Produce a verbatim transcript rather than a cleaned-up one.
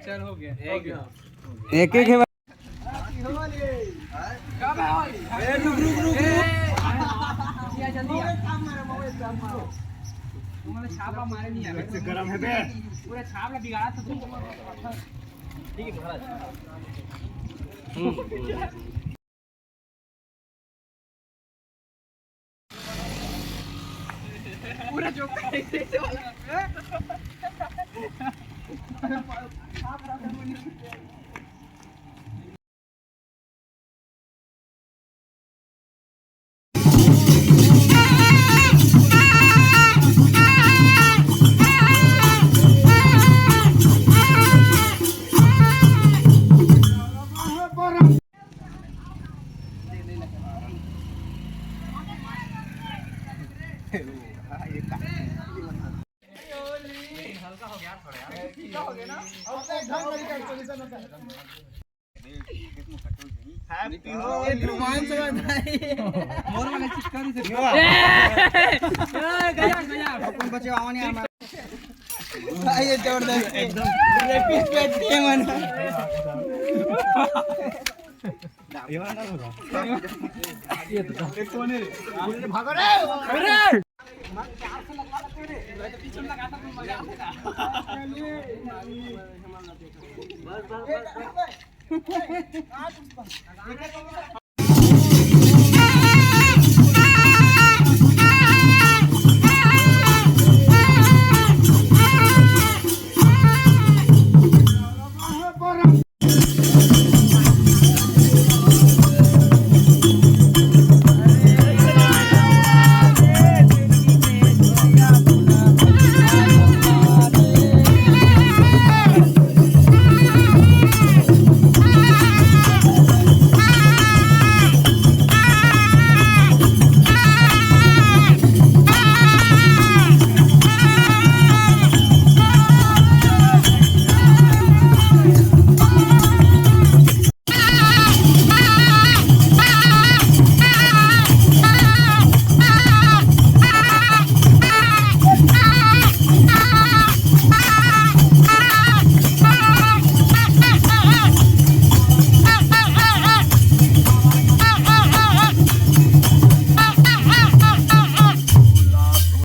चल, हो गया। एक एक है। ए, रुक, रुक, रुक, रुक। ए, जल्दी आ। तुम्हारा छापा मारे नहीं यार। गरम है बे। पूरा छाप ला बिगाड़ा था तुम। ठीक है, महाराज। पूरा जो मोर वाला चिक्का भी से। ए, ए, गया, गया। अपन बचे आवा नहीं हमारा। भाई, ये जबरदस्त है। एकदम। रेपिस्ट बैठ के मन। भागो रे। अरे।